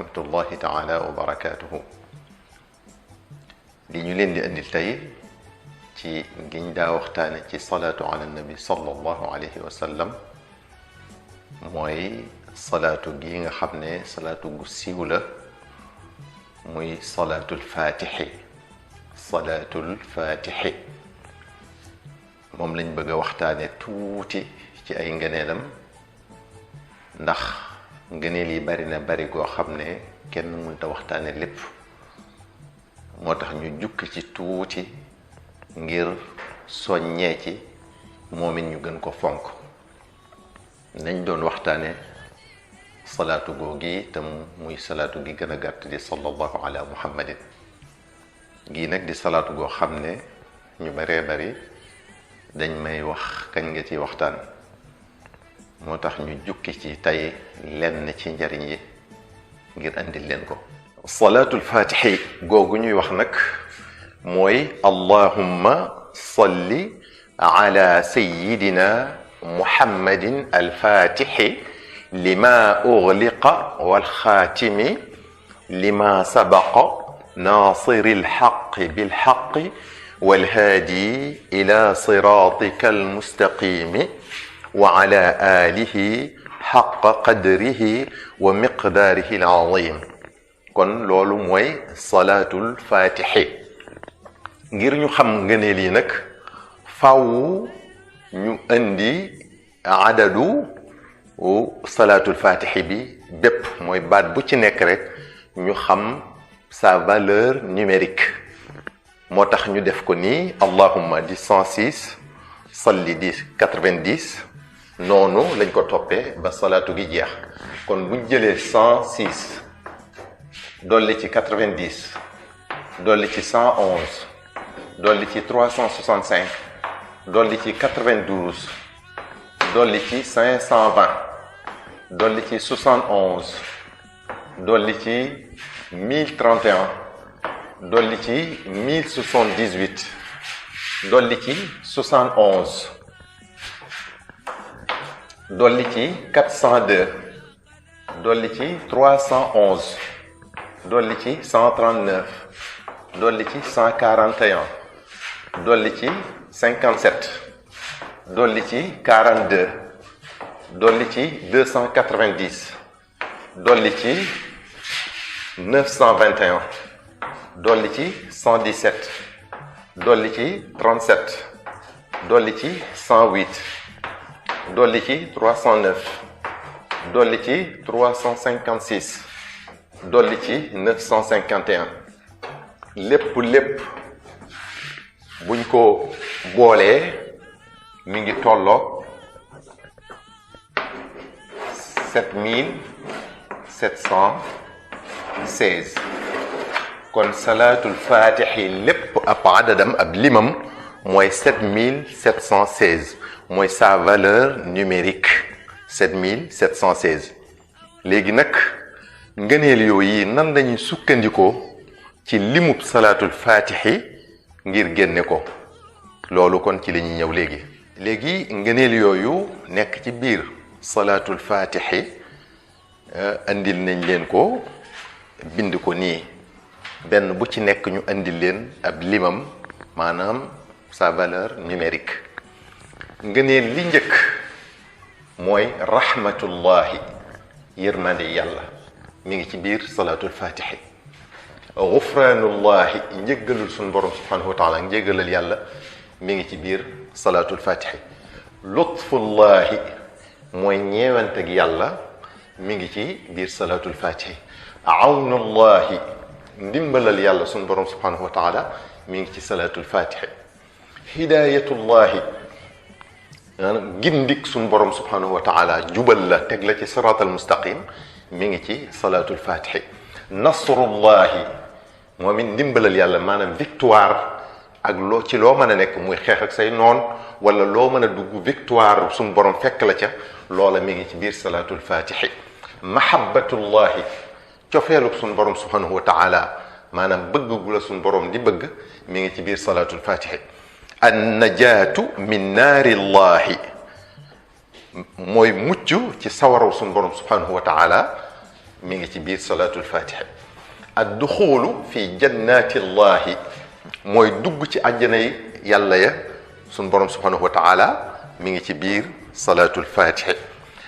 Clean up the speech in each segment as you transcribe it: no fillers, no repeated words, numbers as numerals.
rahmatullahi taala wa barakatuhu li ñu leen di andil tey ci giñ daa waxtaane ci salaatu ala nabi sallallahu alayhi wa sallam mooy salaatu gi nga xam ne salaatu gu siiw la muy salaatul faatixi moom lañ bëgg a waxtaane tuuti ci ay ngëneelam ndax ngëneel yi bari na bari goo xam ne kenn mënta waxtaane lépp moo tax ñu jukki ci tuuti ngir soññee ci moom it ñu gën ko fonk nañ doon waxtaane salaatu googi te muy salaatu gi gën a gàtt di sallallahu ala muhammadin gii nag di salaatu goo xam ne ñu baree bari dañ may wax kañ nga ci waxtaan moo tax ñu jukki ci tey lenn ci njariñ yi ngir andil leen ko salaatul faatixi googu ñuy wax nag mooy allahumma salli ala sayyidina muhammadin alfaatixi lima ughliqa walxaatimi lima sabaqa naasiri alxaqi bilxaqi walhaadi ila siratika almustaqimi wa ala alihi xaqa qadrihi wa miqdaarihi al-azim kon loolu mooy salaatul faatixi ngir ñu xam ngëneel yi nag faw ñu indi adadu salaatul faatixi bi bépp mooy baat bu ci nekk rek ñu xam sa valeur numérique moo tax ñu def ko nii allahumma di 106 salli di 90 noonu lañ ko toppee ba salaatu gi jeex kon buñ jëlee 106 dolli ci 90 dolli ci 111 dolli ci 365 dolli ci 92 dolli ci 520 dolli ci 71 dolli ci 1031 dolli ci 1078 dolli ci 71 dolli ci 402 dolli ci 311 dolli ci 139 dolli ci 141 dolli ci 57 dolli ci 42 dolli ci 290 dolli ci 921 dolli ci 117 dolli ci 37 dolli ci 108 dolli ci 309 dolli ci 356 dolli ci 951 lépp buñ ko boolee mi ngi tolloog 7716 kon salaatul faatixi lépp ab adadam ab limam mooy 7716 mooy sa valeur numérique 7716 léegi nag ngëneel yooyu nan lañuy sukkandikoo ci limub salaatul faatixi ngir génne ko loolu kon ci la ñuy ñëw léegi ngëneel yooyu nekk ci biir salaatul faatixi andil nañ leen ko bind ko nii benn bu ci nekk ñu andil leen ab limam maanaam sa valeur numérique ngëneel li njëkk mooy rahmatullahi yërmande yàlla mi ngi ci biir salaatul faatixi gufraanullahi njëggalul suñu borom subhanahu wa taala njëggalal yàlla mi ngi ci biir salaatul faatixi lutfullahi mooy ñeewanteg yàlla mi ngi ci biir salaatul faatixi awnullahi ndimbalal yàlla suñu borom subhanahu wa taala mi ngi ci salaatul faatixi hidayatullahi gindik suñu borom subhanahu wa taala jubal la teg la ci siraatal mustaqim mi ngi ci salaatul faatixi nasrullahi moom it ndimbalal yàlla maanaam victoire ak loo mën a nekk muy xeex ak say noon wala loo mën a dugg victoire suñu borom fekk la ca loola mi ngi ci biir salaatul faatixi mahabbatullahi cofeeluk suñu borom subhanahu wa taala maanaam bëgg gu la suñu borom di bëgg mi ngi ci biir salaatul faatixi an najaatu min naarillahi mooy mucc ci sawaraw suñu borom subhanahu wa taala mi ngi ci biir salaatul fatiha ad duxulu fi jannati llahi mooy dugg ci àjjana yi yàlla ya suñ borom subhanahu wa taala mi ngi ci biir salaatul fatiha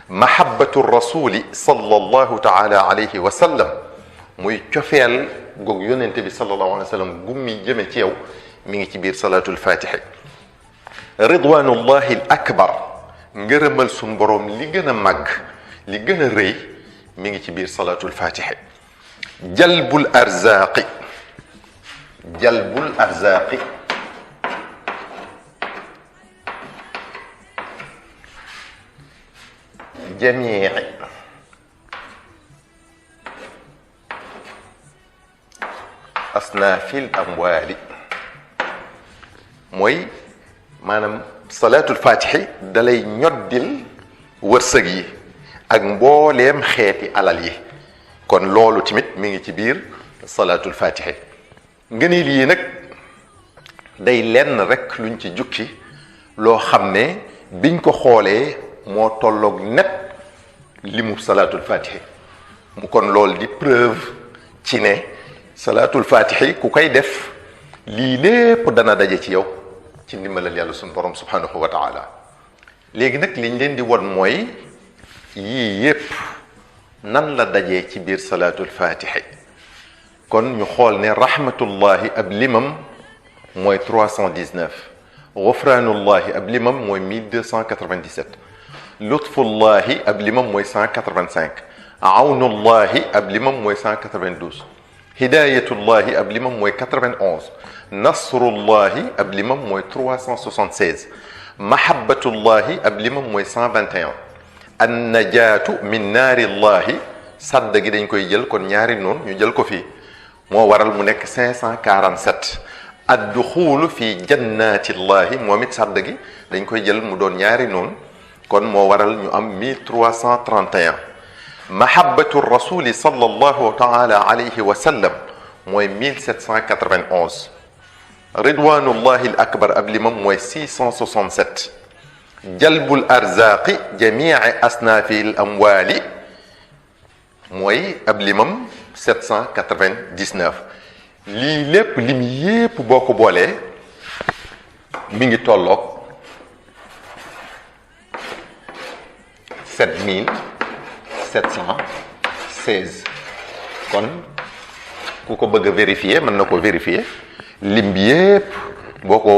mahabbatu rasuli sallallahu taala alayhi wa sallam muy cofeel goog yonente bi sallallahu alayhi wa sallam gummi jëme ci yow mi ngi ci biir salaatul fatiha ridwanullahi al akbar ngërëmal suñ borom li gën a màgg li gën a rëy mi ngi ci biir salaatul fatiha jalbul arzaqi jamii asnaafil amwaali mooy maanaam salaatul fatihi dalay ñoddil wërsëg yi ak mbooleem xeeti alal yi kon loolu tamit mi ngi ci biir salaatul fatihi ngëneel yi nag day lenn rek luñ ci jukki loo xam ne biñ ko xoolee moo tolloog net limu salaatul fatihi mu kon loolu di preuve ci ne salaatul fatihi ku koy def lii lépp dana daje ci yow ci ndimbalal yàlla suñu borom subhanahu wa taala léegi nag liñ leen di won mooy yii yépp nan la dajee ci biir salaatul fatihi kon ñu xool ne rahmatullahi ab limam mooy 319 gufraanullahi ab limam mooy 1297 lutfullahi ab limam mooy 185 awnullahi ab limam mooy 192 hidayatullahi ab limam mooy 91 nasrullahi ab limam mooy 376 mahabbatullahi ab limam mooy 121 annajaatu min naarillahi sadd gi dañ koy jël kon ñaari noon ñu jël ko fii moo waral mu nekk 547 adduxuulu fi jannatillahi moom it sadd gi dañ koy jël mu doon ñaari noon kon moo waral ñu am 1331 mahabbatu rasuli sallallahu taala alayhi wa sallam mooy 1791 ridwanullahi al akbar ab limam mooy 667 jalbul arzaqi jamii asnaafi al amwaali mooy ab limam 799 lii lépp lim yépp boo ko boolee mi ngi tolloog 7716 kon ku ko bëgg a vérifier mën na ko vérifier lim bi yépp boo ko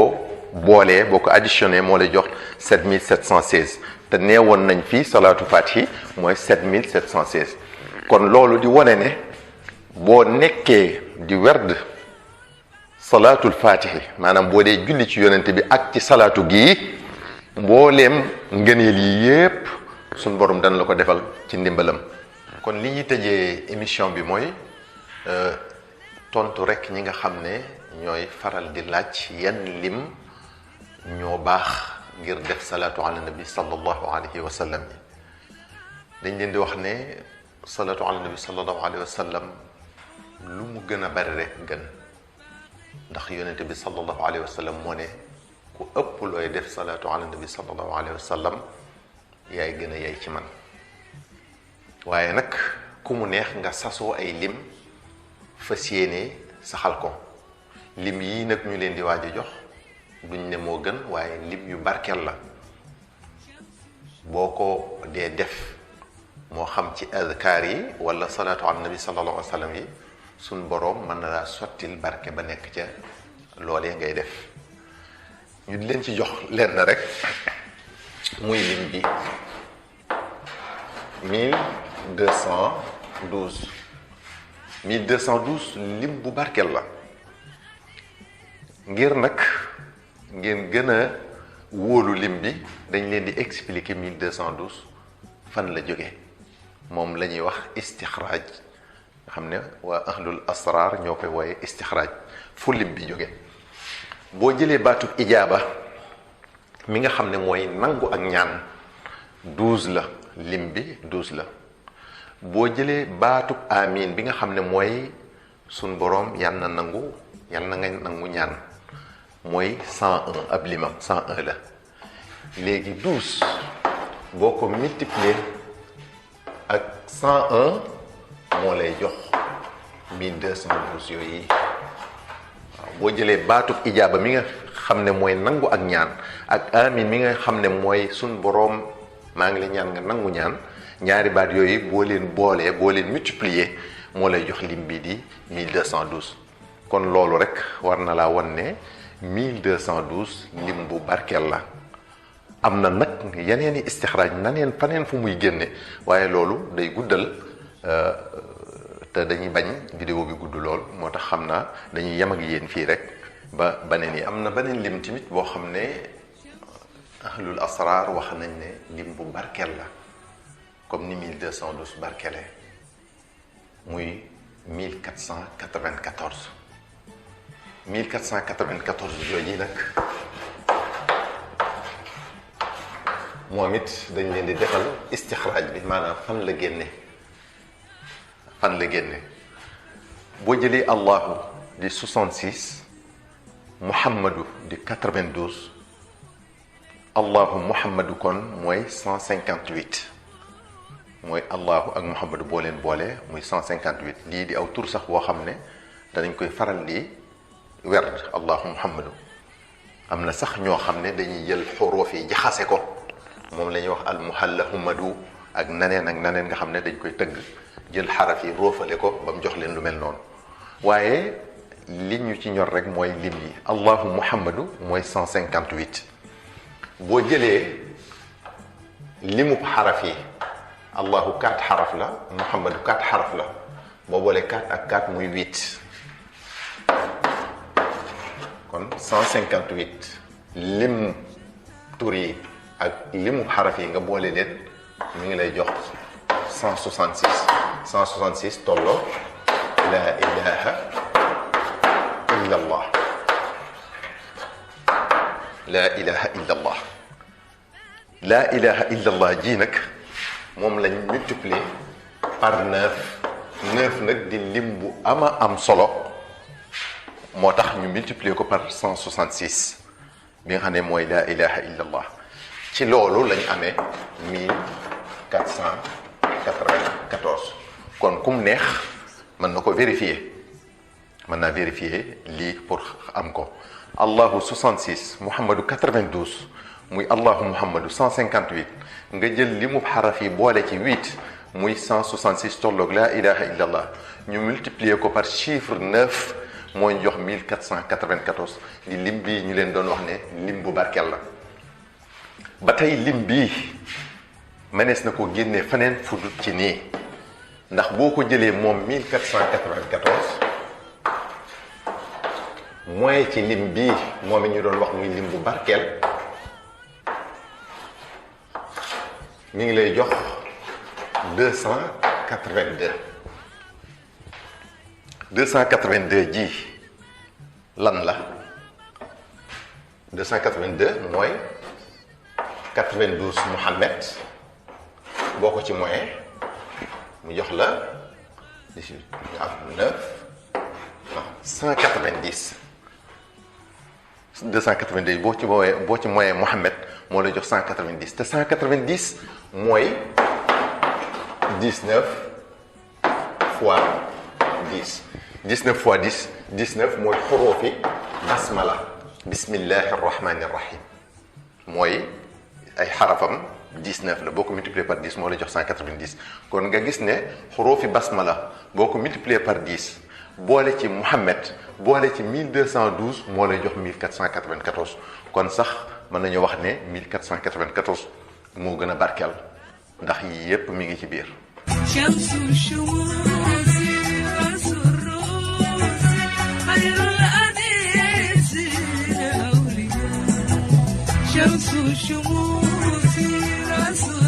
boolee boo ko additionné moo lay jox 7716 te neewoon nañ fii salaatu fatihi mooy 7716 kon loolu di wane ne boo nekkee di werd salaatul fatihi maanaam boo dee julli ci yonente bi ak ci salaatu gii mbooleem ngëneel yi yépp suñ borom dana la ko defal ci ndimbalam kon li ñuy tëjee émission bi mooy tontu rek ñi nga xam ne ñooy faral di laaj yan lim ñoo baax ngir def salaatu ala nabi sallallahu alayhi wa sallam dañ leen di wax ne salaatu ala nabi sallallahu alayhi wa sallam lu mu gën a bari rek gën ndax yonente bi sallallahu alayhi wa sallam moo ne ku ëpp looy def salaatu ala nabi sallallahu alayhi wa sallam yaay gën a yay ci man waaye nag ku mu neex nga sasoo ay lim fas yéene saxal ko lim yii nag ñu leen di waaj a jox duñ ne moo gën waaye lim yu barkeel la boo ko dee def moo xam ci azkaar yi wala salaatu ala nabi sallallahu alayhi wa sallam yi suñ boroom mën na laa sottil barke ba nekk ca loolee ngay def ñu di leen ci jox lenn rek muy lim bi 1212 lim bu barkeel la ngir nag ngeen gën a wóolu lim bi dañ leen di expliquer 1212 fan la jóge moom la ñuy wax istixraaj nga xam ne waa ahlul asrar ñoo koy wooye istixraaj fu lim bi jóge boo jëlee baatub ijaaba mi nga xam ne mooy nangu ak ñaan 12 la lim bi 12 la boo jëlee baatub amin bi nga xam ne mooy sun boroom yal na nangu yal na nga nangu ñaan mooy 101 ab limam 101 la léegi 12 boo ko multiplier ak 101 moo lay jox 1212 yooyu. waaw boo jëlee baatub ijaaba mi nga xam ne mooy nangu ak ñaan ak amin mi nga xam ne mooy suñ boroom maa ngi la ñaan nga nangu ñaan, ñaari baat yooyu boo leen boolee boo leen multiplier moo lay jox lim bi di 1212. kon loolu rek war na laa wan ne 1212 lim bu barkeel la. am na nag yeneeni istixraaj naneen faneen fu muy génne, waaye loolu day guddal te dañuy bañ vidéo bi gudd lool, moo tax xam naa dañuy yem ak yéen fii rek ba beneen yi. am na beneen lim tamit boo xam ne ahlul asrar wax nañ ne lim bu barkeel la comme ni 1212 barkeele, muy 1494. 1494 jooju nag moom it dañ leen di defal istixraaj bi, maanaam fan la génne boo jëlee allahu di 66, muhammadu di 92, allahu muhammadu kon mooy 158, mooy allahu ak muhammadu boo leen boole muy 158. lii di aw tur sax boo xam ne danañ koy faral di werd allahu muhammadu. am na sax ñoo xam ne dañuy jël xuruuf yi jaxase ko, moom la ñuy wax al muhallahumadu ak naneen nga xam ne dañ koy tëgg jël xaraf yi roofale ko ba mu jox leen lu mel noonu. waaye li ñu ci ñor rek mooy lim yi. allahu muhammadu mooy 158. boo jëlee limu xaraf yi, allahu 4 xaraf la, muhammadu 4 xaraf la, boo boolee 4 ak 4 muy 8. kon 158 lim tur yi ak limu xaraf yi nga boole leen mi ngi lay jox 166. 166 tolloo la ilaha illa allah. la ilaha illa allah. la ilaha illa allah ji nag moom lañ multiplier par 9. 9 nag di lim bu ama am solo, moo tax ñu multiplier ko par 166 bi nga xam ne mooy la ilaha illa allah. ci loolu lañ amee 1494. kon kum neex mën na ko vérifier, mën naa vérifier lii pour am ko. allahu 66, muhammadu 92, muy allahu muhammadu 158, nga jël li mu xaraf yi boole ci 8 muy 166 tolloog la ilaha illa allah, ñu multiplier ko par chiffre 9 moo ñu jox 1494 di lim bii ñu leen doon wax ne lim bu barkeel la. ba tey lim bii mënees na ko génnee faneen fu dul ci nii, ndax boo ko jëlee moom 1494 mooy ci lim bii moom it ñu doon wax muy lim bu barkeel, mi ngi lay jox 282. 282 ji lan la? 282 mooy 92 Muhammad boo ko ci moyen mu jox la 18 9 190. 282 boo ci moyen Muhammad moo lay jox 190 te 190 mooy 19 fois 10. 19 fois 10 19 mooy xuruufi basmala bismillahi rahmani rahim, mooy ay xarafam 19 la. boo ko multiplier par 10 moo lay jox 190. kon nga gis ne xuruufi basmala boo ko multiplier par 10 boole ci Muhammad boole ci 1212 moo lay jox 1494. kon sax mën nañu wax ne 1494 moo gën a barkeel ndax yii yépp mi ngi ci biir. شمس شموس رسول